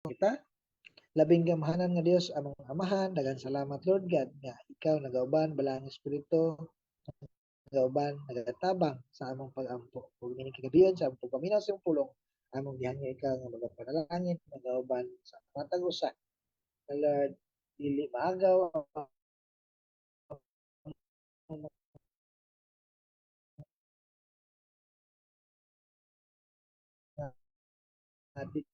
Kita. Labing gamhanan nga Dios, among Amahan, daghang salamat, Lord God, nga ikaw nagauban, Balaang Espiritu nagauban, nagatabang sa among pag-ampo. Ug niining kagabion sa among pagpaminaw sa imong pulong, among gihangyo ikaw nga magapanalangin, magauban sa matag usa. Lord, dili maagaw ang atensyon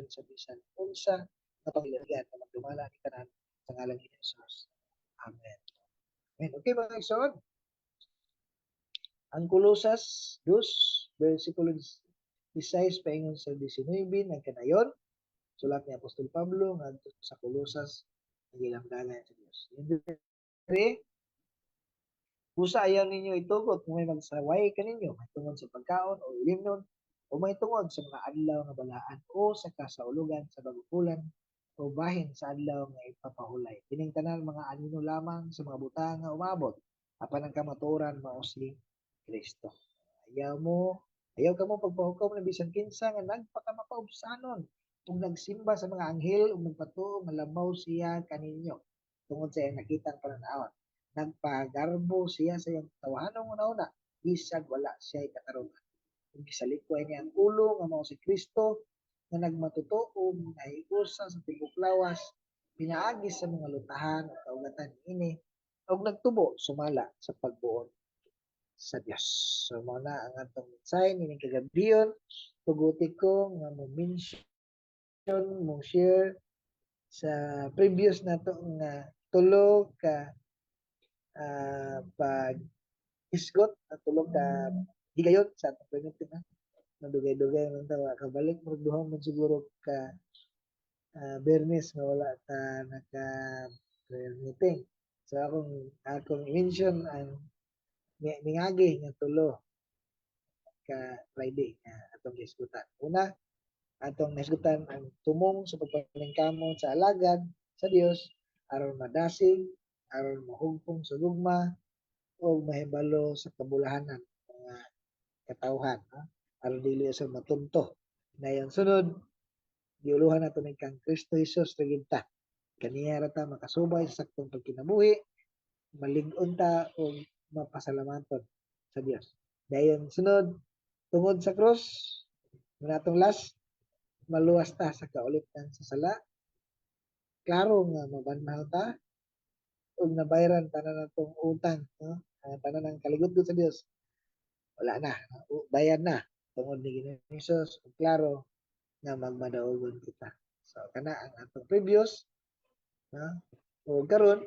sa bisan unsa nga pangilagyan nga magdumala ni tanan, sa ngalan ni Jesus. Amen. Amen. Okay, mga igsoon. Ang Kolosas 2 versikulo 16 paingon sa 19 nagkanayon, sulat ni Apostol Pablo ngadto sa Kolosas nga gilamdagan sa Dios. Diri, "Busa ayaw ninyo itugot kung may magsaway kaninyo mahitungod sa pagkaon o ilimnon o mahitungod sa mga adlaw nga balaan o sa kasaulugan sa bagong bulan o bahin sa adlaw nga ipapahulay. Kining tanan mga anino lamang sa mga butang nga umabot, apan ang kamatuoran mao si Kristo." Ayaw kamo pagpahukom ng bisan kinsa nga nagpakamapaubsanon ug nagsimba sa mga anghel ug nagpatuo nga labaw siya kaninyo tungod sa iyang nakitang pananawon. Nagpagarbo siya sa iyang tawhanong una-una bisag wala siya katarungan. Ug gisalikway niya ang ulo nga mao si Kristo, nga nagmatuto ug nahiusa sa tibuok lawas pinaagi sa mga lutahan ug kaugatan niini ug nagtubo sumala sa pagbuot sa Dios. So mao na ang atong mensahe nining kagabion. Tuguti ko nga mo mention, mo share sa previous nato nga tulo ka pag hisgot, tulo ka higayon sa atong prayer meeting, ha. Nadugay-dugay man ta wa kabalik, murag duha man siguro ka Biyernes nga wala ta naka prayer meeting. So akong i-mention ang ningagi nga tulo ka Friday nga atong gihisgutan. Una, atong nahisgutan ang tumong sa pagpaningkamot sa alagad sa Dios aron madasig, aron mahugpong sa gugma o mahibalo sa kabulahanan mga katawhan, no? Aron dili sa matunto. Nayon sunod, giuluhan nato ni kang Kristo Jesus ra gid ta. Kaniya ra ta makasubay sa saktong pagkinabuhi, malig-on ta o mapasalamaton sa Dios. Dayon sunod, tungod sa krus, muna atong last, maluwas ta sa kaulitan sa sala. Klaro nga mabanhaw ta ug nabayran tanan natong utang, no? Tanan ang kaligudgod sa Dios. Wala na, no? Bayad na tungod ni Ginoong Hesus ug klaro nga magmadaugon kita. So kana ang atong previous, no? Ug karon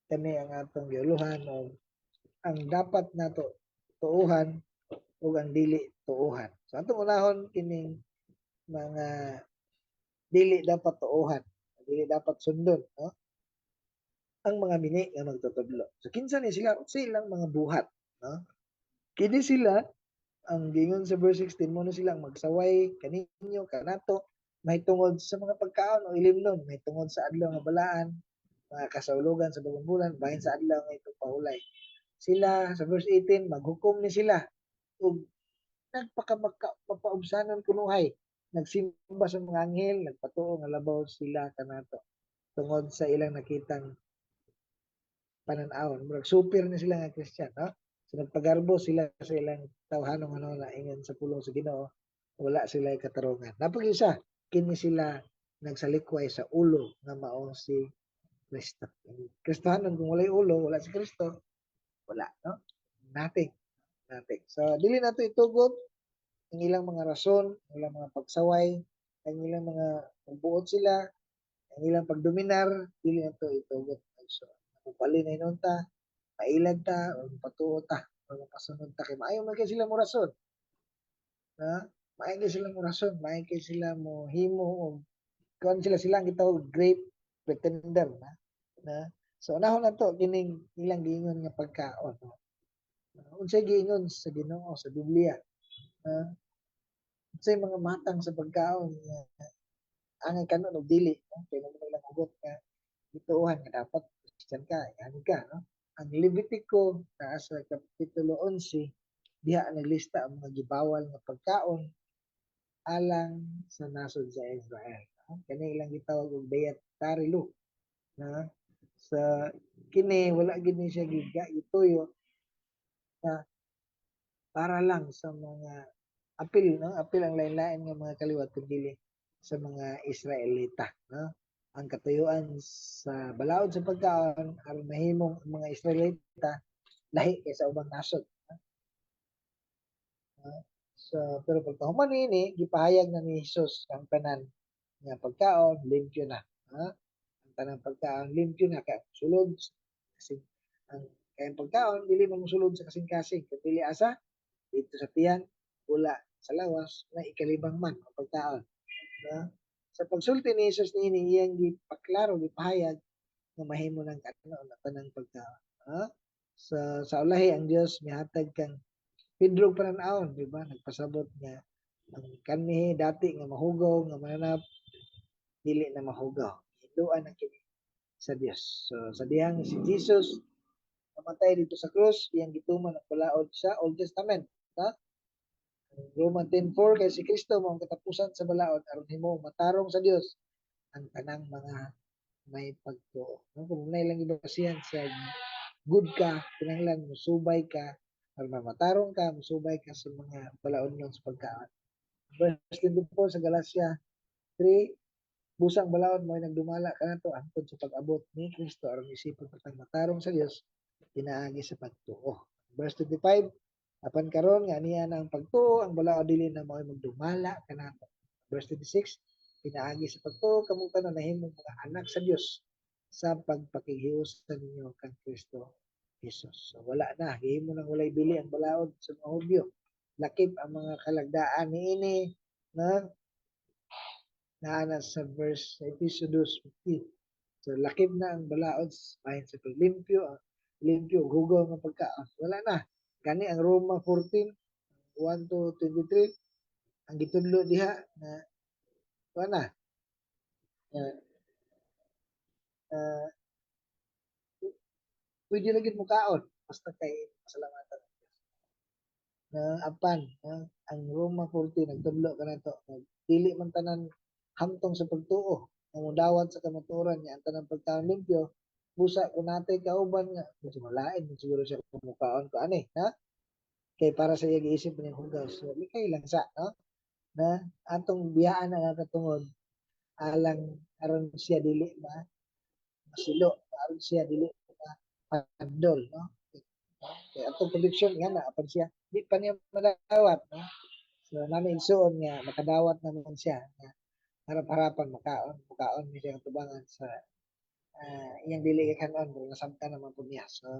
kani ang atong giuluhan og ang dapat nato tuuhan ug ang dili tuuhan. So atong unahon kining mga dili dapat tuuhan, dili dapat sundon, no? Ang mga mini nga magtutudlo. So kinsa ni sila? Unsa ilang mga buhat, no? Kini sila ang giingon sa verse 16, mo na silang magsaway kaninyo kanato mahitungod sa mga pagkaon o ilimnon, mahitungod sa adlaw nga balaan, mga kasaulugan sa bagong bulan, bahin sa adlaw nga ipapahulay. Sila sa verse 18, maghukom ni sila ug nagpaka mapaubsanon kunuhay, nagsimba sa mga anghel, nagpatuo nga labaw sila kanato tungod sa ilang nakitang panan-awon. Murag super ni sila nga Christian, no? So nagpagarbo sila sa ilang tawhanong ano na ingon sa pulong sa Ginoo, wala sila katarungan. Napag isa, kini sila nagsalikway sa ulo nga mao si Kristo. Kristohanon kung walay ulo, wala si Kristo, wala, no? Nothing. Nothing. So dili nato itugot ang ilang mga rason, ang ilang mga pagsaway, ang ilang mga pagbuot sila, ang ilang pagdominar, dili nato itugot. So, mupali na hinuon ta, mailad ta, o patuo ta, o mapasunod ta kay maayo man kay sila mo rason. Na? Maayo kay sila mo rason, maayo kay sila mo himo o kuan sila, sila ang gitawag great pretender na. Na? So unahon na to kining ilang giingon nga pagkaon, no? Unsay giingon sa Ginoo sa Biblia? Ha? Unsay mga matang sa pagkaon nga angay kanon og dili, no? Kay mo ilang hugot nga gituohan nga dapat Christian ka, ani ka, no? Ang Levitico naa sa kapitulo 11, diha naglista ang mga gibawal nga pagkaon. alang sa nasod sa Israel. No? Kani ilang gitawag og dietary law. Na sa kini wala gid ni siya giga gituyo na para lang sa mga apil, no, apil ang lain-lain nga mga kaliwat kundi sa mga Israelita, no? Ang katuyuan sa balaod sa pagkaon aron mahimong ang mga Israelita lahi kaysa ubang nasod, no? So pero pagkahuman niini, gipahayag na ni Jesus ang tanan nga pagkaon limpyo na, ha? Ang tanang pagkaon limpyo na kay sulod kasi ang kay ang pagkaon dili man mosulod sa kasing-kasing kung dili asa dito sa tiyan, wala sa lawas na ikalibang man ang pagkaon, no? Sa pagsulti ni Jesus niini, iyang gipaklaro, gipahayag nga mahimo ng kano na tanang pagkaon, ha? Sa ulahi, ang Dios mihatag kang Pedro panan-awon, di ba? Nagpasabot nga ang kanhi dati nga mahugaw nga mananap dili na mahugaw. Hinduan ang kini sa Dios. So sa dihang si Jesus namatay dito sa krus, iyang gituman ang balaod sa Old Testament, ha? Ang Roman 10:4, kay si Kristo mao ang katapusan sa balaod aron himo matarong sa Dios ang tanang mga may pagtuo. No? Kung nay lang ibasihan sa good ka, kinahanglan musubay ka aron matarong ka, musubay ka sa mga balaod sa pagkaon. Verse 24 sa Galatia 3, busang balaod mo nagdumala kanato hangtod sa pag-abot ni Kristo aron isipon kitang matarong sa Dios pinaagi sa pagtuo. Verse 25, apan karon nga niya na ang pagtuo, ang balaod dili na mao'y magdumala kanato. Verse 26, pinaagi sa pagtuo kamo tanan nahimong mga anak sa Dios sa pagpakighiusa ninyo kang Kristo Jesus. So wala na, gihimo nang walay bili ang balaod sa mga Hudyo. Lakip ang mga kalagdaan niini na naa sa verse sa Efeso 2:15. So lakip na ang balaod bahin sa paglimpyo, ang limpyo ug hugaw nga pagkaon. Wala na. Gani ang Roma 14 1 to 23, ang gitudlo diha na wala na. Pwede lagi mo kaon basta kay pasalamatan ang Diyos. Na apan na, ang Roma 14 nagtudlo kanato nga dili man tanan hamtong sa pagtuo ang mudawat sa kamatuoran nga ang tanang pagkaon limpyo. Busa kung natay kauban nga medyo malain man siguro siya kung mukaon ko ani, ha, kay para sa iya giisip ning hugaw, so likay lang sa, no, na atong biyaan ang katungod alang aron siya dili ma masilo, aron siya dili ma pandol, no? Kay atong conviction nga na apan siya di pa niya madawat, no? So nami igsuon nga makadawat naman siya nga harap-harapan makaon mukaon mi siya tubangan sa iyang dili kay kanon, pero nasabtan naman pud niya. So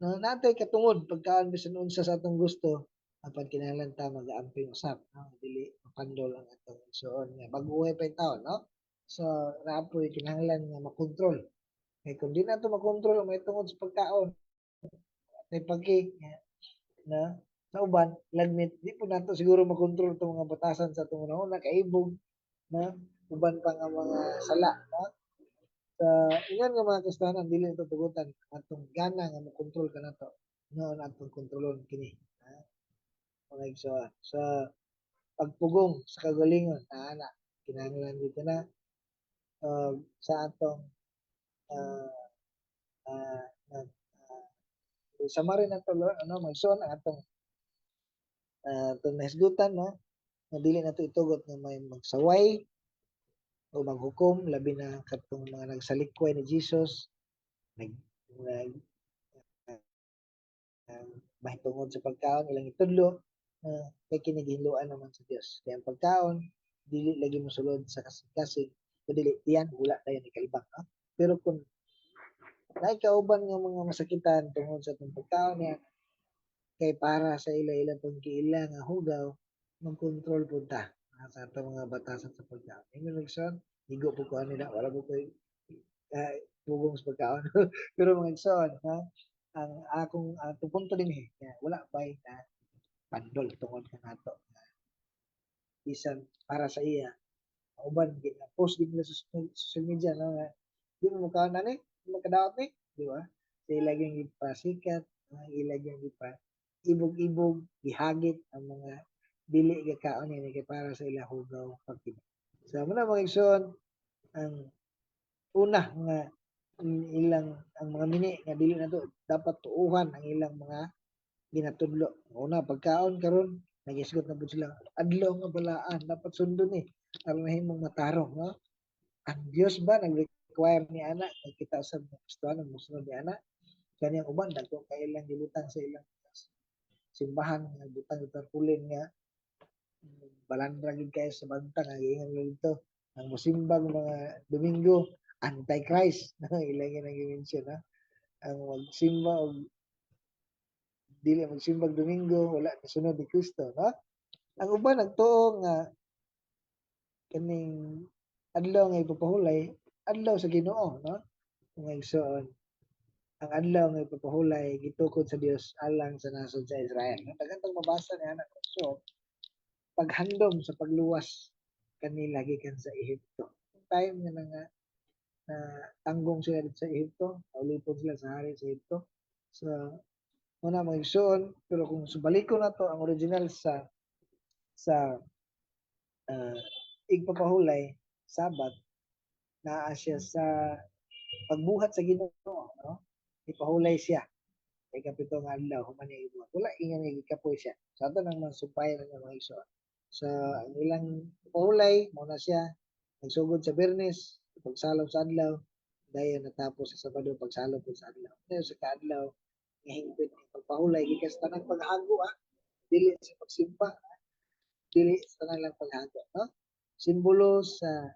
no, natay katungod pagkaon bisan unsa sa atong gusto, apan kinahanglan ta mag-amping usab, no, dili mapandol ang atong igsuon nga bag-ohay pa taon, no? So naa poy kinahanglan nga makontrol kay kung di nato makontrol ang may tungod sa pagkaon may pagki na sa uban lagmit di po nato siguro makontrol itong mga batasan sa atong una kaibog na uban pa nga mga sala, no? Sa ingon nga mga kastahanan, dili nato tugutan atong gana nga mokontrol kanato, noon atong kontrolon kini, ha? Mga igsoon, sa pagpugong sa kagalingon na ana kinahanglan dito na sa atong sama rin nato, ano, magsuon ang atong atong nahisgutan, no, nga dili nato itugot nga may magsaway o maghukom, labi na katong mga nagsalikway ni Jesus nag nag mahitungod sa pagkaon ilang itudlo, kay kini gihinloan naman sa Dios. Kay ang pagkaon dili lagi mosulod sa kasing-kasing kung dili tiyan, wala tayo ni kalibang, no? Pero kung naay kauban nga mga masakitan tungod sa atong pagkaon niya kay para sa ila ilang tong giila nga hugaw, magkontrol pud ta sa atong mga batasan sa pagkaon. Ingon igsoon, higo pud ko ani na wala pud koy pugong sa pagkaon. Pero mga igsoon, ha, ang akong atong punto dinhi nga wala bay na pandol tungod kanato nga bisan para sa iya uban gina-post gid nila sa social media, no, nga di mo mukaon ani, di mo kadawat ni, di ba? Sa ila gyud gipasikat, ila gyud gipa ibog-ibog, gihagit ang mga Dili gakaon ini kay para sa ila hugaw pagkina. So mao na, mga igsoon, ang una nga ilang ang mga mini nga dili nato dapat tuuhan ang ilang mga ginatudlo. Una, pagkaon. Karon nagisgot na pud sila, adlaw nga balaan dapat sundon ni aron mahimong matarong, no? Ang Dios ba nag-require ni ana nga kita sa mga Kristohanon mosunod ni ana? Kaniyang uban, dagko kay ilang gibutang sa ilang simbahan nga butang tarpaulin nga balandra gid kayo sa bantang nga giingon nila dito ang mosimbag mga Domingo, Antichrist, no? Ilang yun ang gi-mention, ha? Ang magsimba og dili magsimbag Domingo, wala kasunod ni Kristo, no? Ang uban nagtuo nga kaning adlaw nga ipapahulay, adlaw sa Ginoo, no? Mga igsoon, ang adlaw nga ipapahulay gitukod sa Dios alang sa nasod sa Israel, no? Daghan tang mabasa ni ana. So paghandom sa pagluwas kanila gikan sa Ehipto. Time nga na nga na tanggong sila dito sa Ehipto, naulipon sila sa hari sa Ehipto. So muna, mga igsoon, pero kung subalikon na to ang original sa igpapahulay, Sabat, naa siya sa pagbuhat sa Ginoo, no? Ipahulay siya kay kapito nga adlaw human niya ibuhat. Wala ingon nga gikapoy siya. So ato nang masumpayan na, mga igsoon. So ang ilang pahulay mao na siya nagsugod sa Biyernes pagsalop sa adlaw, dayon natapos sa Sabado pagsalop pud sa adlaw. Dayon sa kaadlaw nga hingpit ang pagpahulay gikan sa tanang paghago, ah, dili sa pagsimba, ah, dili sa tanan lang paghago, no? Simbolo sa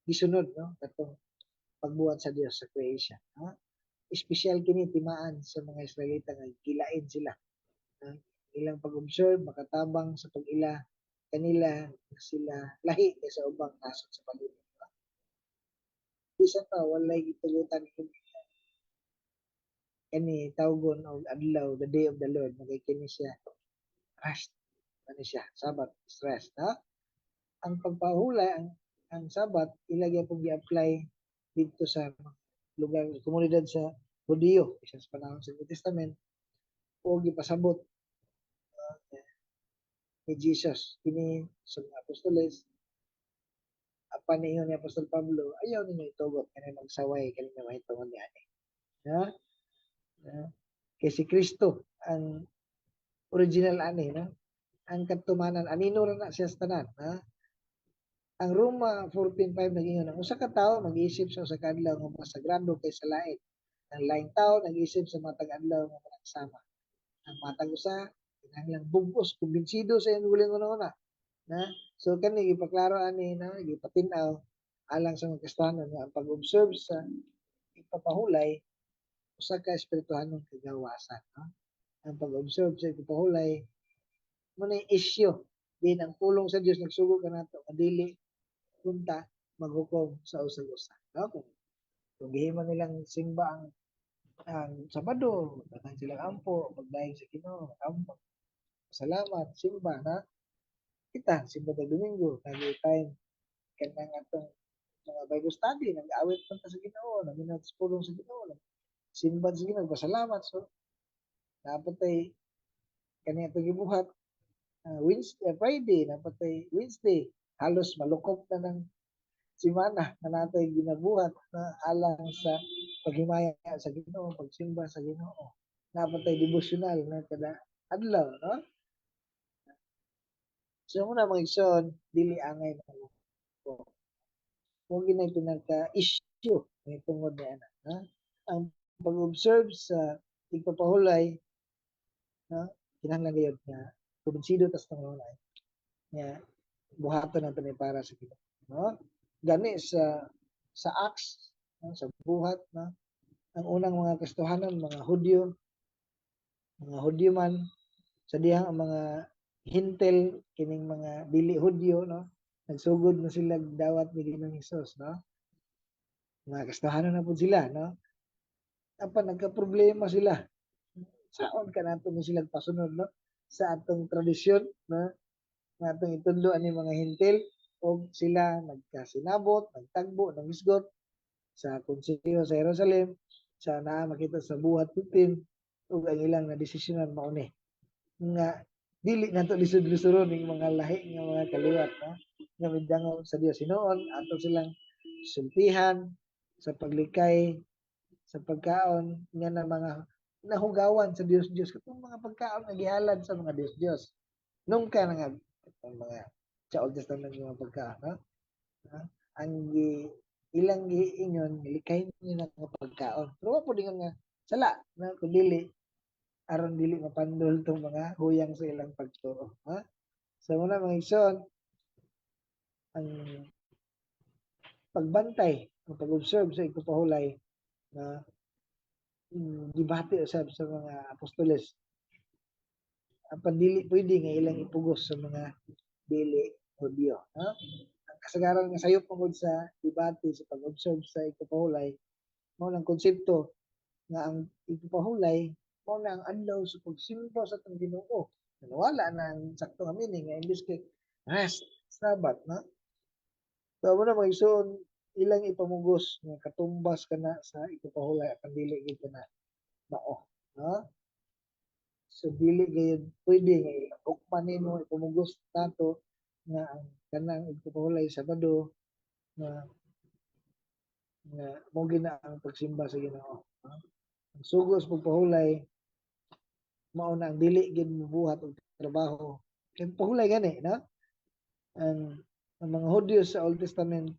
gisunod, no, katong pagbuhat sa Dios sa creation, no? Espesyal kini timaan sa mga Israelita nga gilain sila, no? Ilang pag-observe makatabang sa pag-ila kanila nga sila lahi kaysa ubang nasod sa palibot, no? Bisan pa walay gitugutan kini kani tawgon og adlaw, the day of the Lord, magay kini siya rest ano siya, Sabat is rest, no? Ang pagpahulay, ang Sabat ila gyapon gi-apply didto sa lugar, komunidad sa Hudiyo bisan sa panahon sa New Testament o gipasabot ni Jesus kini sa mga apostoles. Apan niingon ni Apostol Pablo, "Ayaw ninyo itugot kani magsaway kani nga mahitungod ni ani," no? No? Kay si Kristo ang original ani, no? Ang katumanan anino ra na siya sa tanan, ha? Ang Roma 14:5 nag-ingon, ang usa ka tawo mag-isip sa usa ka adlaw nga mas sagrado kaysa lain. Ang laing tawo nag-isip sa matag adlaw nga panagsama. Ang matag usa kinahanglang bug-os kumbinsido sa iyang kaugalingon una. Na? So kani gipaklaro ani, no, gipatin-aw alang sa mga Kristiyano nga ang pag-observe sa ipapahulay usa ka espirituhanong kagawasan, no? Ang pag-observe sa ipapahulay mo na issue din ang pulong sa Dios nagsugo kanato nga dili unta maghukom sa usag-usa, no? Kung gihimo nilang simba ang Sabado, daghan silang ampo, magdayeg sa Ginoo, ampo, salamat, simba na kita, simba tag Domingo, nagi time kanang atong mga Bible study, nag-awit man ta sa Ginoo, naminaw sa pulong sa Ginoo, simba sa Ginoo, pasalamat. So dapat ay kani atong gibuhat Wednesday, Friday, dapat ay Wednesday, halos malukop na ng simana na natay ginabuhat na alang sa paghimaya sa Ginoo, pagsimba sa Ginoo. Dapat ay devotional na kada adlaw, no? So muna, mga igsoon, dili angay mo. Kung ginay pinaka-issue may tungod ni ana, ha? Ang pag-observe sa igpapahulay, no? Kinahanglan gayud nga kumbinsido tas nang nga buhaton nato ni para sa Ginoo, no? Gani sa Acts, no? Sa buhat, no? Ang unang mga Kristohanon, mga Hudyo man sa dihang ang mga Hentil, kining mga dili Hudyo, no, nagsugod na sila dawat ni Ginoong Hesus, no? Mga Kristohanon na pud sila, no? Apan nagka-problema sila. Saon ka nato ni sila pasunod, no, sa atong tradisyon, no, nga atong itudlo ani mga Hentil? Og sila nagkasinabot, nagtagbo, nangisgot sa konseho sa Jerusalem sa naa makita sa Buhat 15, ug ang ilang na desisyonan mao ni Nga dili nato lisod-lisoron ning mga lahi nga mga kaliwat, no, nga midangop sa Dios. Hinuon ato silang sultihan sa paglikay sa pagkaon nga na mga nahugawan sa Dios Dios, katong mga pagkaon nga gihalad sa mga Dios Dios. Nungka na nga katong mga sa Old Testament nga mga pagkaon, no? Ha? Ang gi ilang giingon, likay niyo na nga pagkaon. Pero wa pud ingon nga sala na kun dili aron dili mapandol tong mga huyang sa ilang pagtuo, ha? So muna, mga igsoon, ang pagbantay o pag-observe sa igpapahulay na gibati usab sa mga apostoles, apan dili pwede nga ilang ipugos sa mga dili Hudyo, no? Ang kasagaran nga sayop man gud sa debate sa pag-observe sa igpapahulay mao nang konsepto nga ang igpapahulay mao na ang adlaw sa pagsimba sa atong Ginoo. Nawala na ang sakto nga meaning nga imbes kay rest, Sabbath, no? So mao na, mga igsoon, ilang ipamugos nga katumbas kana sa igpapahulay apan dili gyud kana mao, no? So dili gayud pwede nga hukman nimo, ipamugos nato nga ang kanang igpapahulay Sabado nga nga mao gina ang pagsimba sa Ginoo, no? Ang sugo sa pagpahulay mao na ang dili gyud mobuhat og trabaho kay pahulay gani, no? Ang mga Hudyo sa Old Testament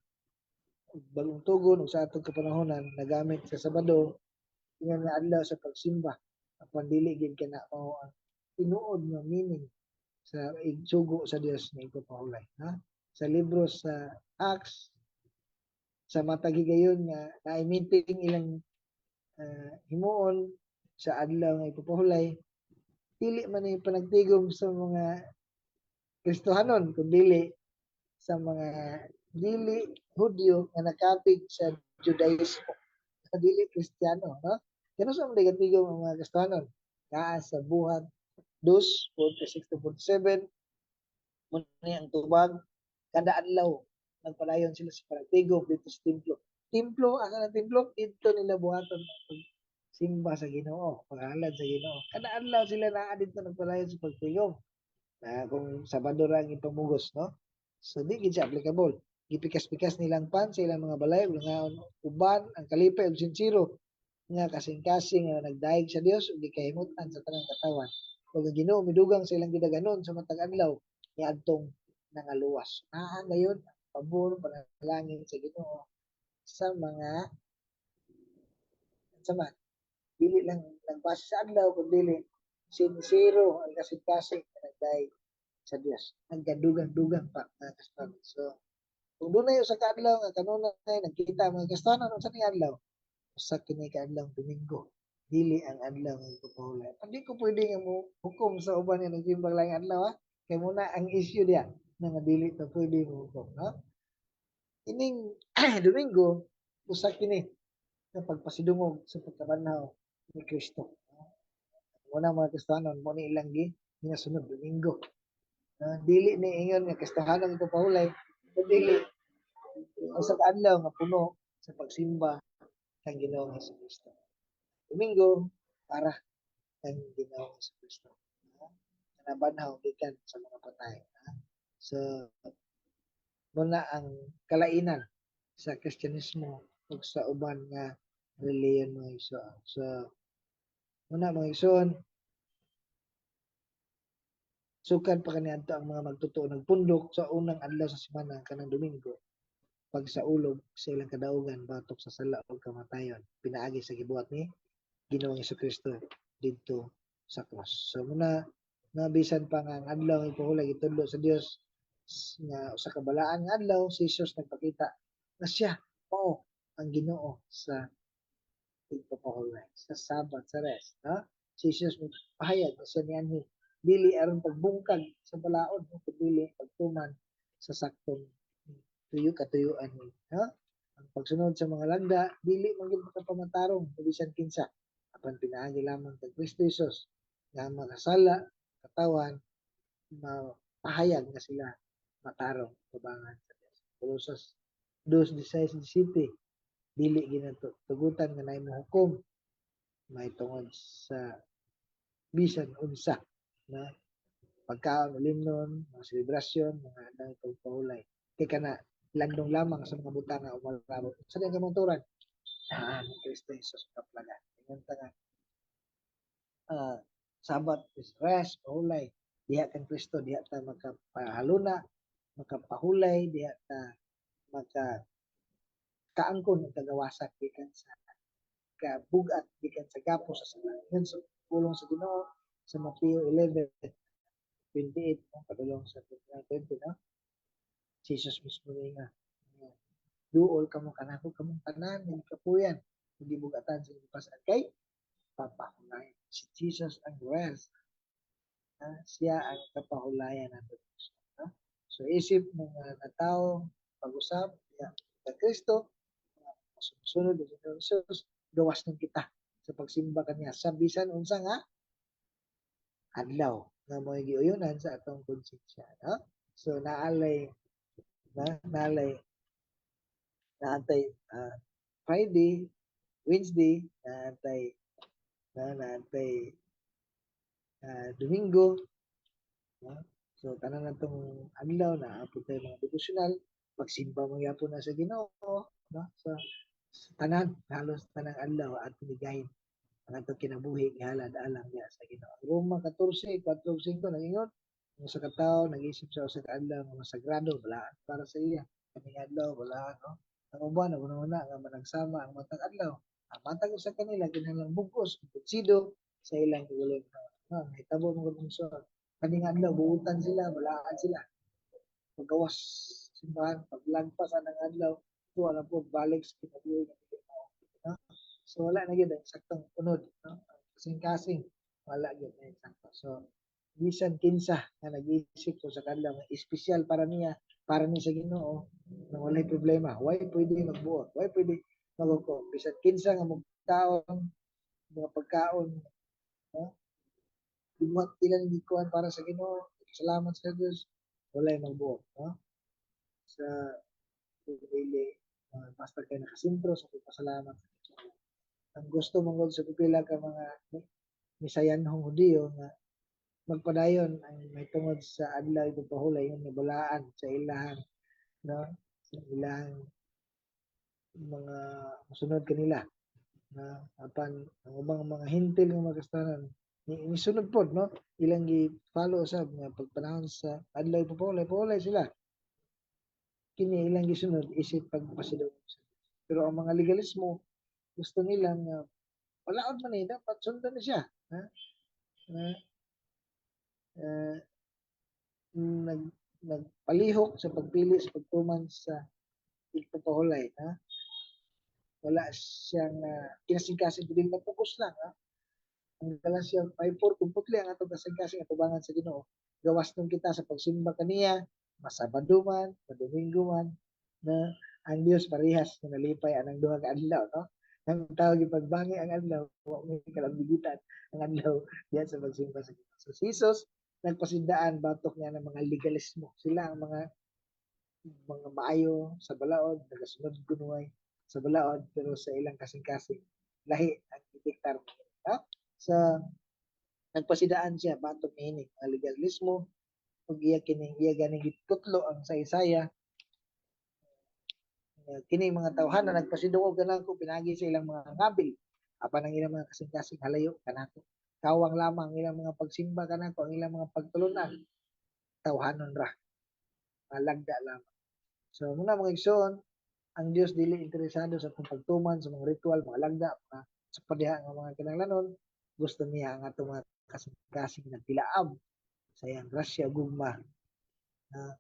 ug Bagong Tugon ug sa atong kapanahonan nagamit sa Sabado ingon nga adlaw sa pagsimba, apan dili gyud kana mao ang tinuod nga meaning sa sugo sa Dios nga igpapahulay, ha? Sa libro sa Acts, sa matag higayon nga naay meeting ilang himuon sa adlaw nga igpapahulay, dili man ni panagtigom sa mga Kristohanon kun dili sa mga dili Hudyo nga nakapig sa Judaismo, nga dili Kristiyano, no? Kano sa mga tigom ang mga Kristohanon? Naa sa Buhat 2:46 to 47, mao ni ang tubag: kada adlaw nagpadayon sila sa panagtigom didto sa templo. Templo, asa na templo? Didto nila buhaton ang pagsimba sa Ginoo, paghalad sa Ginoo. Kada adlaw sila naa didto nagpadayon sa pagtigom. Na kung Sabado ra ang ipamugos, no? So di gid siya applicable. Gipikas-pikas nilang pan sa ilang mga balay ug nangaon uban ang kalipay ug sinsero nga kasing-kasing nga nagdayeg sa Dios ug gikahimutan sa tanang katawan. Ug ang Ginoo midugang sa ilang gidaghanon sa matag adlaw niadtong nangaluwas. Naa gayon pabor, panalangin sa Ginoo sa mga sama dili lang nagbase sa adlaw kun dili sinsero ang kasing-kasing nga nagdayeg sa Dios. Nagkadugang-dugang pa mga Kristohanon. So kung dunay usa ka adlaw nga kanunay nagkita ang mga Kristohanon, unsa ning adlaw? Usa kini ka adlaw, Domingo. Dili ang adlaw nga igpapahulay. Hindi ko pwede nga mo hukom sa uban nga nagsimbang laing adlaw, ha. Kay muna ang issue diya na nga dili ta pwede mo hukom, no? Ining Domingo usa kini nga pagpasidungog sa pagkabanhaw ni Kristo. Muna, mga Kristohanon, mo ni ilang gi ginasunod Domingo. Dili ni ingon nga Kristohanon ipapahulay, dili usa ka adlaw nga puno sa pagsimba kang Ginoong Hesukristo. Domingo para kang Ginoong Hesukristo. Nabanhaw gikan sa mga patay. So muna ang kalainan sa Kristyanismo ug sa uban nga relihiyon, mga igsoon. So muna, mga igsoon, sukad pa kaniadto ang mga magtotoo nagpundok sa unang adlaw sa semana, kanang Domingo, pagsaulog sa ilang kadaugan batok sa sala ug kamatayon pinaagi sa gibuhat ni Ginoong Hesukristo didto sa cross. So muna nga bisan pa nga ang adlaw nga ipahulay gitudlo sa Dios nga usa ka balaan nga adlaw, si Jesus nagpakita na siya mao ang Ginoo sa igpapahulay, sa Sabbath, sa rest, no? Si Jesus pahayag na siya nianhi dili aron pagbungkag sa balaod, no, kundi pagtuman sa saktong tuyo katuyuan ni, no? Ang pagsunod sa mga lagda dili man gyud makapamatarong bisan kinsa apan pinaagi lamang kay Kristo Jesus nga makasala katawan mapahayag nga sila matarong tubangan sa Dios. Colosas 2:16-17, dili ginato tugutan nga naay mohukom may tungod sa bisan unsa. Na pagkaon, ulimnon, mga selebrasyon, mga adlaw pagpahulay. Kay kana landong lamang sa mga butang nga umalabot. Sa diyang kamangturan, ah, ni Kristo Jesus kaplaga. Ingon ta nga Sabbath is rest, pahulay. Diha kang Kristo, diha ta makapahaluna, makapahulay, diha ta maka kaangkon og kagawasan gikan sa kabugat, gikan sa gapos sa sala. Ingon sa pulong sa Ginoo sa Mateo 11:28, no? Padulong sa 29:20, no? Si Jesus mismo nga, "Duol kamo kanako kamong tanan nga kapuyan ug gibugatan sa inyong pas-an kay papahulayan." Si Jesus ang rest. Ah, siya ang kapahulayan nato. No? So isip mga natao pag-usab diha sa Kristo, sunod sa Ginoo Jesus, gawas ng kita sa pagsimba kaniya sa bisan unsa nga adlaw nga mo'y giuyunan sa atong konsensya, no? So naalay na naalay naantay Friday, Wednesday, naantay na naantay Domingo, no? So tanan natong adlaw na apod tayo mga devotional, pagsimba man gyapon na sa Ginoo, no? So sa tanan, halos tanang adlaw atong gigahin ang atong kinabuhi gihalad alang diha sa Ginoo. Roma 14, 4 5 nag-ingon, ang sa katawo nag-isip sa usa ka adlaw nga masagrado, balaan para sa iya. Kaning adlaw balaan, no? Ang uban naguna nga managsama ang matag adlaw. Ang matag usa kanila kinahanglan bug-os, kumbinsido sa ilang kaugalingon. No, nahitabo man gud so kaning adlaw buutan sila, balaan sila. Paggawas simbahan, paglagpas anang adlaw, tuwa na po balik sa kinabuhi nga dili mao. No? So wala na gyud ang saktong unod, no? Kasing-kasing wala gyud na eksakto. So bisan kinsa nga nag-isip sa kadlaw nga espesyal para niya, para ni sa Ginoo, na walay problema. Why pwede magbuot? Why pwede magukom? Bisan kinsa nga magkaon, mga pagkaon, no? Gibuhat ilang gikuan para sa Ginoo, salamat sa Dios, walay magbuot, no? Sa dili basta kay nakasentro sa pagpasalamat sa Ginoo. Ang gusto man gud sa pipila ka mga Misayanhong Hudiyo nga magpadayon ang may tungod sa adlaw ipagpahulay yung nabalaan sa ilahang, no, sa ilang mga mosunod kanila na apan ang ubang mga Hentil nga mga Kristiyanon ni nisunod pod, no, ilang gi-follow usab nga pagpanahon sa adlaw ipagpahulay, pahulay sila. Kini ilang gisunod isip pagpasidungog sa Dios. Pero ang mga legalismo, gusto nila nga walaod man eh, dapat sundan na siya, ha, na nagpalihok sa pagpili sa pagtuman sa igpapahulay, ha. Wala siyang kinasingkasing kundi na-focus lang, ha. Ang Galatia 5:4, kung putli ang atong kasing-kasing atubangan sa Ginoo, gawas nung kita sa pagsimba kaniya, masabado man, madomingo man, na ang Dios parehas na nalipay anang duha ka adlaw, no? Ang tao gipagbangi ang adlaw, wa may kalambigitan ang adlaw diyan sa pagsimba sa Ginoo. So si Jesus nagpasindaan batok niya ng mga legalismo. Sila ang mga maayo sa balaod, nagasunod kunuhay sa balaod, pero sa ilang kasing-kasing lahi ang diktar, no? Sa nagpasidaan siya batok niini mga legalismo ug iya kining iya ganing gitutlo ang sa Isaiah nga kini mga tawhan na nagpasidungog kanako pinagi sa ilang mga ngabil, apan ang ilang mga kasing-kasing halayo kanako. Kawang lamang ang ilang mga pagsimba kanako, ang ilang mga pagtulunan tawhanon ra, malagda lamang. So muna, mga igsoon, ang Dios dili interesado sa atong pagtuman sa mga ritual, mga lagda, mga sa padiha nga mga kinahanglanon. Gusto niya ang atong mga kasing-kasing nagtilaab sa iyang grasya ug gugma na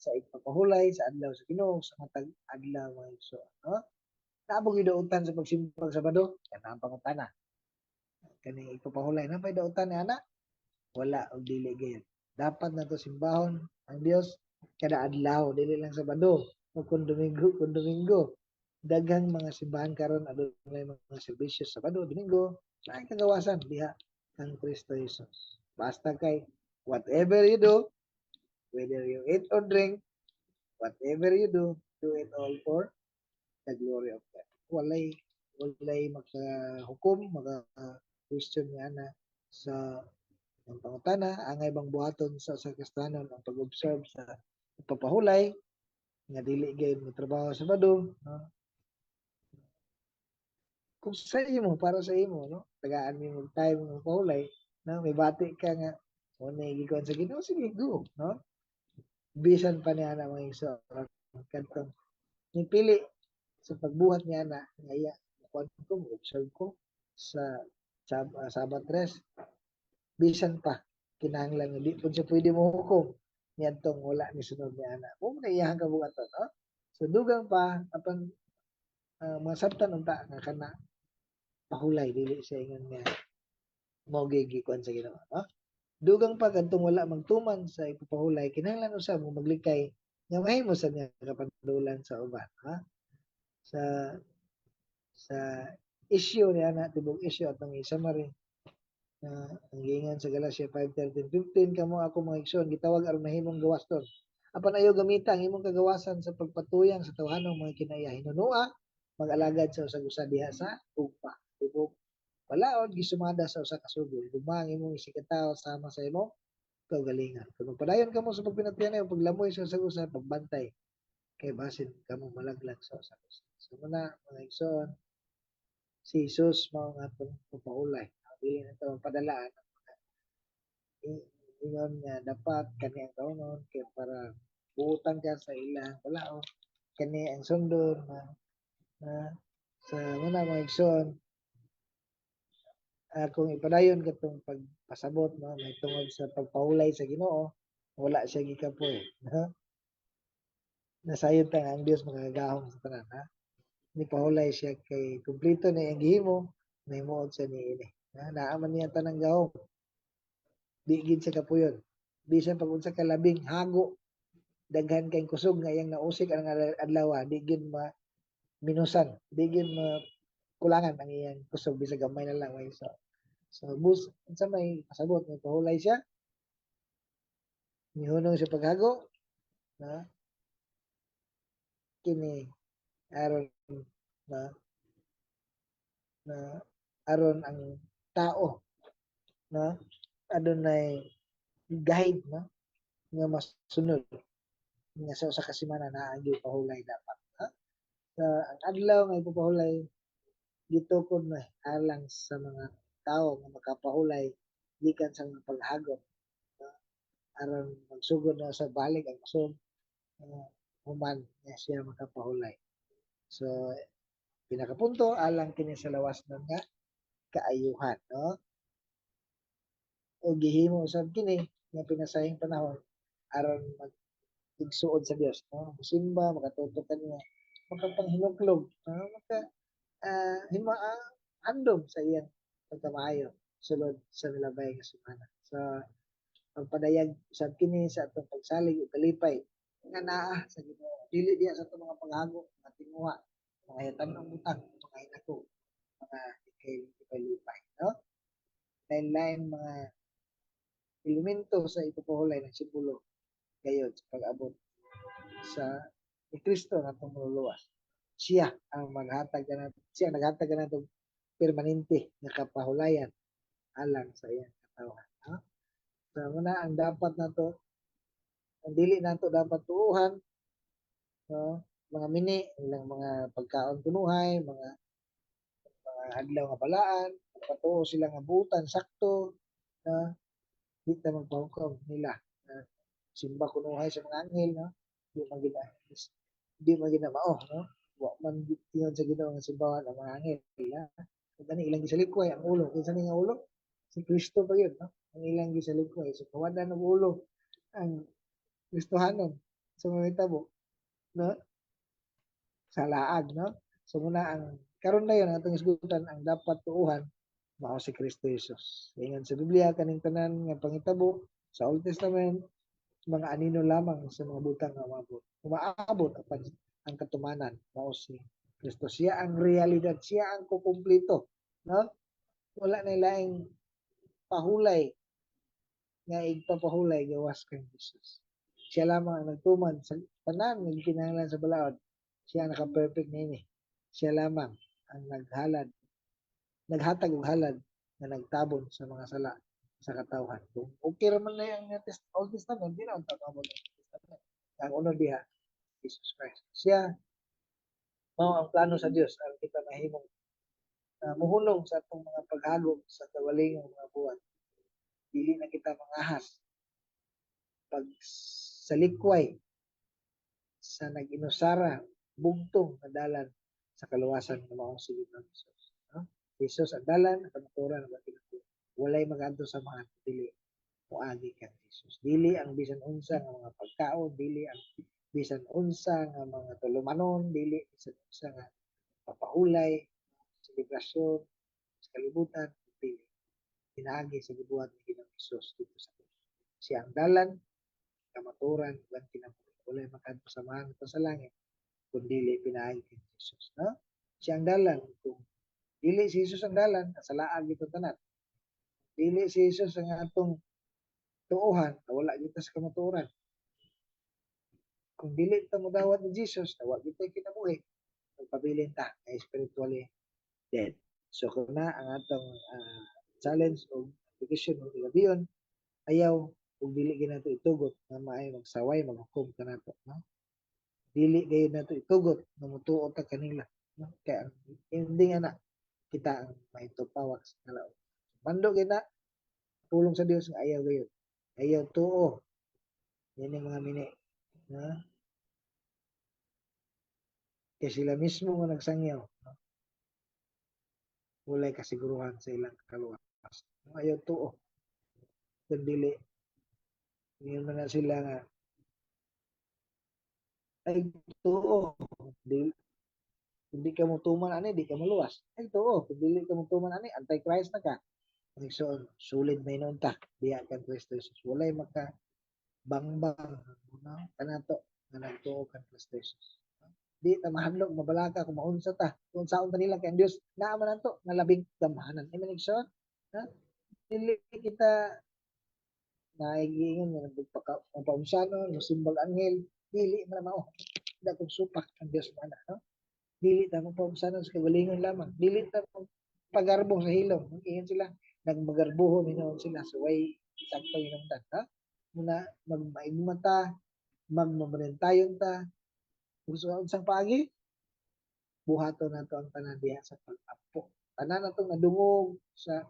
sa igpapahulay sa adlaw sa Ginoo, sa matag adlaw, mga igsoon, no? Naa boy dautan sa pagsimbag Sabado? Kana ang pangutana. Kaning igpapahulay na pay dautan ni ana? Wala og dili gayud. Dapat nato simbahon ang Dios kada adlaw, dili lang Sabado o kung Domingo, kung Domingo. Daghang mga simbahan karon adunay mga serbisyo Sabado, Domingo, naay kagawasan diha kang Kristo Jesus. Basta kay whatever you do, whether you eat or drink, whatever you do, do it all for the glory of God. Walay makahukom, maka question nga na sa Ang pangutana, angay bang buhaton sa usa ka Kristohanon ang pag-observe sa pagpapahulay nga dili gayud mo trabaho sa Sabado, no? Kung sa imo, para sa imo, no? Tagaan mo time mo pahulay, no? May bati ka nga mo na gikuan sa Ginoo, sige, go, no? Bisan pa niya na mga igsoon kadtong nipili sa pagbuhat niya na nga iya kuan ko, observe ko sa Sabbath rest, bisan pa kinahanglan nga di pud siya pwede mo hukom niadtong wala ni sunod ni ana mo na iyahang kabuhaton, no? So dugang pa, apan masabtan unta nga kana pahulay dili siya ingon nga mao gikuan sa Ginoo, no? Dugang pa, kadtong wala magtuman sa ipapahulay, kinahanglan usab mo maglikay nga mahimo sa nga kapandulan sa uban, ha? Sa issue niya na tibok issue, atong i-summary na ang giingon sa Galatia 5:13-15, "Kamo, ako mga igsoon, gitawag aron mahimong gawaston. Apan ayaw gamita ang imong kagawasan sa pagpatuyang sa tawhanong mga kinaiya. Hinunua mag-alagad sa usag usa diha sa ugma. Tibok balaod gisumada sa usa ka sugo. Gugma ang imong isigkatawo sama sa imong kaugalingon. Kung magpadayon kamo sa pagpinatianay o paglamoy sa usag usa, pagbantay kay basin kamo malaglag sa usag usa." So muna, mga igsoon, si Jesus mao ang atong pagpahulay. Dili na ito padalaan ingon nga dapat kani ang kaunon kay para buutan ka sa ilang balaod, kani ang sundon na sa muna, mga igsoon, kung ipadayon katong pagpasabot, no, may tungod sa pagpahulay sa Ginoo, wala siya gikapoy, no? Nasayod ta nga ang Dios makagagahom sa tanan, ha? Ni pahulay siya kay kumpleto na iyang gihimo, nahimuot siya niini, ha? Naa man niya tanang gahom, di gid siya kapuyon. Bisan pag unsa ka labing hago, daghan kay kusog nga iyang nausik ang adlaw, di gid ma minusan, di gid ma kulangan ang iyang kusog bisag gamay na lang may. So bus unsa may pasabot, may pahulay siya, mihunong sa paghago na kini aron na na aron ang tao na adunay guide, no, nga masunod nga sa usa ka semana naa gyud pahulay dapat, ha? Sa ang adlaw nga ipapahulay gitukod na alang sa mga tao nga makapahulay gikan sa mga paghagot, no? Aron magsugod na sa balik ang kusog human nga siya makapahulay. So pinakapunto, alang kini sa lawas nun nga kaayuhan, no? O gihimo usab kini nga pinasahing panahon aron mag igsuod sa Dios, no? Musimba, makatuto kaniya, makapanghinuklog, no? Maka hima handom sa iyang pagkamaayo sulod sa milabay nga semana. So pagpadayag usab kini sa atong pagsalig ug kalipay nga naa sa Ginoo, dili diha sa atong mga paghago, mga tinguha, mga yatanong butang, mga hinako, mga lipay-lipay, no? Lain-lain mga elemento sa ipapahulay ng simbolo gayod sa pag-abot sa ni Kristo nga atong manluluwas. Siya ang maghatag kanato, siya ang naghatag kanato permanente nga kapahulayan alang sa iyang katawhan, no? So muna ang dapat nato, ang dili nato dapat tuuhan, no, mga mini ilang mga pagkaon kunuhay, mga adlaw nga balaan, patuo sila nga butan sakto, no? Di ta magpahukom nila na simba kunuhay sa mga anghel, no? Di man gina mao, no? Wa man ingon sa Ginoo nga simbahan ang mga anghel, ha? Ug gani ilang gisalikway ang ulo. Kinsa ni nga ulo? Si Kristo pa yun, no? Ang ilang gisalikway. So kawadan og ulo ang Kristohanon sa mga hitabo, no? Sa laag, no? So muna ang karon na yun ang atong isgutan, ang dapat tuuhan mao si Kristo Jesus. Ingon sa Biblia, kaning tanan nga pangitabo sa Old Testament mga anino lamang sa mga butang nga umaabot. Umaabot, apan ang katumanan mao si Kristo. Siya ang realidad, siya ang kukumplito, no? Wala na laing pahulay nga igpapahulay gawas kang Jesus. Siya lamang ang nagtuman sa tanan nga gikinahanglan sa balaod. Siya ang naka-perfect niini. Siya lamang ang naghalad, naghatag og halad nga nagtabon sa mga sala. Sa katawhan. Kung okay ra man na ang Old Testament, di na unta maabot ang New Testament. Ang unod diha, Jesus Christ. Siya mao ang plano sa Dios aron kita mahimong muhunong sa atong mga paghagom sa kawalingong mga buhat. Dili na kita mangahas pag salikway sa nag-inusara bugtong nga dalan sa kaluwasan nga maong si Ginoong Jesus. No? Jesus ang dalan, ang kamatuoran, ang kinabuhi. Walay magadto sa mga dili moagi kang Jesus. Dili ang bisan unsa nga mga pagkaon, dili ang bisan unsa nga mga tulumanon, dili bisan unsa nga papahulay, selebrasyon sa kalibutan, dili. Pinaagi sa gibuhat ni Ginoong Jesus dito sa krus. Siya ang dalan, kamatuoran, ug ang kinabuhi. Walay makadto sa Amahan sa langit kung dili pinaagi kang Jesus, no? Siya ang dalan. Kung dili si Jesus ang dalan, sa laag ito tanan. Dili si Jesus ang atong tuohan, wala kita sa kamatuoran. Kung dili ta modawat ni Jesus, wa kita kinabuhi. Magpabilin ta ay spiritually dead. So kung na ang atong challenge o application o gabion, ayaw kung dili ginato itugot nga maay magsaway, maghukom kanato, no? Dili gayud nato itugot nga mutuo ta kanila, no? Kay ang ending ana, kita ang mahitupawak sa kalaot. Mando gyud na tulong sa Dios nga ayaw gayud. Ayaw tuo. Yan yung mga mini. No? Kay sila mismo nga nagsangyaw. No? Walay kasiguruhan sa ilang kaluwas. No? Ayaw tuo. Kung dili, ngayon man na sila nga ay tuo. Di, kung di ka mo tuman ani, di ka maluwas. Ay tuo, kung dili ka mo tuman ani, anti-Christ na ka. So, sulid may noon ta, diya kan Kristo Jesus. Walay maka bangbang, no? Kanato nga nagtuo kan Kristo Jesus. Di ta mahadlok, mabalaka kung maunsa ta. Kung saon ta nila, kay ang Dios naa man nato nga labing gamhanan. Amen, igsoon? Ha? Dili kita naigiingon nga nagpaka mapaunsanon, musimbag anghel, dili man mao. Dakong supak ang Dios man, no? Dili ta mapaunsanon sa kagalingon lamang. Dili ta pagarbo sa hilom. Ingon sila, nagmagarbuho hinuon sila. So way sakto hinungdan, ha? Muna magmaigma ta, magmamarentayon ta. Gusto ka unsang paagi? Buhaton nato ang tanan diha sa pag-ampo. Tanan natong nadungog sa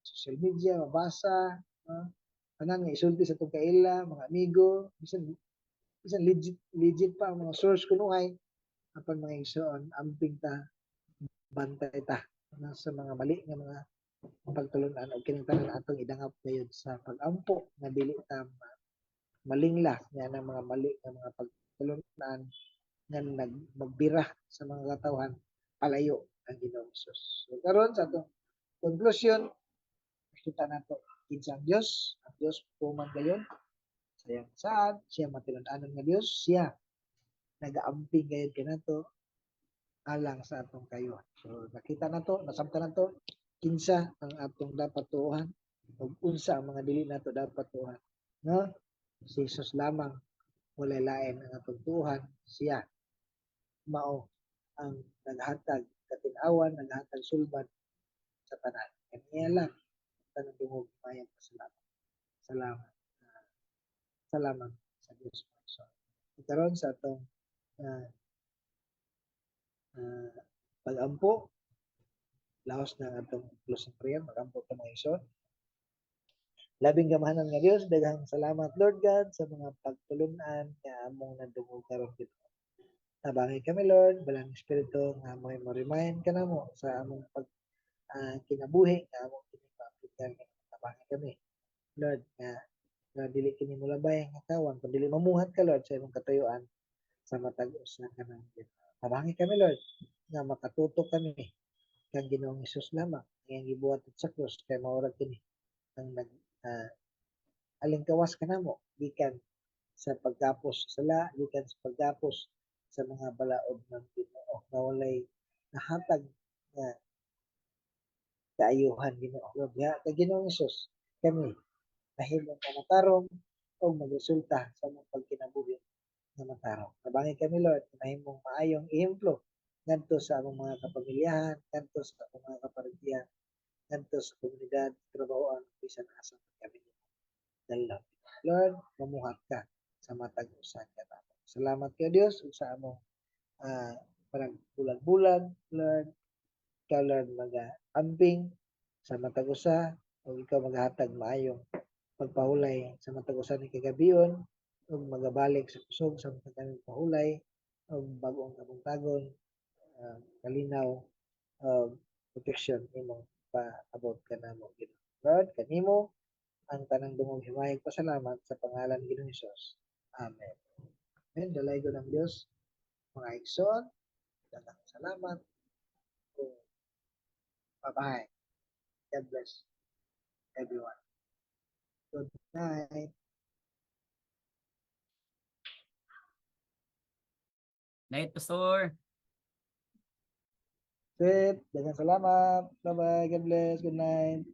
social media, mabasa, no? Tanan nga isulti sa atong kaila, mga amigo, bisan bisan legit legit pa ang mga source kunuhay, apan, mga igsoon, amping ta, bantay ta, no, sa mga mali nga mga pagtulunan og kining tanan atong idangap gayud sa pag-ampo nga dili ta malingla nga ng mga mali nga mga pagtulunan nga nag magbira sa mga katawhan palayo ang Ginoong Hesus. So karon, sa atong conclusion, kita nato kinsa ang Dios. Ang Dios tuman gayon sa iyang saad, siya matilun-anon nga Dios, siya nagaamping gayud kanato alang sa atong kayuhan. So nakita nato, nasabtan nato kinsa ang atong dapat tuohan ug unsa ang mga dili nato dapat tuohan. No? Si Jesus lamang, walay lain ang atong tuohan, siya mao ang naghatag katin-awan, naghatag sulbad sa tanan. Kaniya lang tanang dungog, mayang pasalamat. Salamat. Salamat sa Dios. So, karon sa atong pag-ampo, laos na ang atong closing prayer, mag-ampo ta, mga igsoon. Labing gamhanan nga Dios, daghang salamat, Lord God, sa mga pagtulunan nga among nadungog karon dito. Tabangi kami, Lord, Balang Espiritu, nga mo'y mo-remind kanamo sa among pag kinabuhi nga among kini maaplikar. Tabangi kami, Lord, nga dili kini molabay ang katawan kun dili mamuhat ka, Lord, sa imong katuyuan sa matag usa kanang. Tabangi kami, Lord, nga makatutok kami kang Ginoong Hesus lamang ang gibuhat sa krus, kay mao ra kini ang nag alingkawas kanamo gikan sa pagkapos sa sala, gikan sa pagkapos sa mga balaod ng Ginoo nga walay nahatag nga kaayuhan, Ginoo. Lord, ya kay Ginoong Hesus kami nahimong matarong o magresulta sa among pagkinabuhi nga matarong. Tabangi kami, Lord, nahimong maayong ehemplo ngadto sa among mga kapamilyahan, ngadto sa among mga kaparigyan, ngadto sa komunidad, trabahoan, opisina. Bisan asa man kami dalhon. Lord, mamuhat ka sa matag usa kanamo. Salamat kay Dios ug sa among panagbulag-bulag, Lord. Ikaw, Lord, maga-amping sa matag usa ug ikaw magahatag maayong pagpahulay sa matag usa ni kagabion ug magabalik sa kusog sa matag kaming pahulay ug bag-ong kabuntagon, kalinaw ug protection imong paabot kanamo, Ginoo. Lord, kanimo ang tanang dungog, himayag, pasalamat sa pangalan ni Ginoong Hesus. Amen. Amen. Dalaygon ang Dios, mga igsoon. Daghang salamat. Bye-bye. God bless everyone. Good night. Night, Pastor. Sweet. Daghang salamat. Bye-bye. God bless. Good night.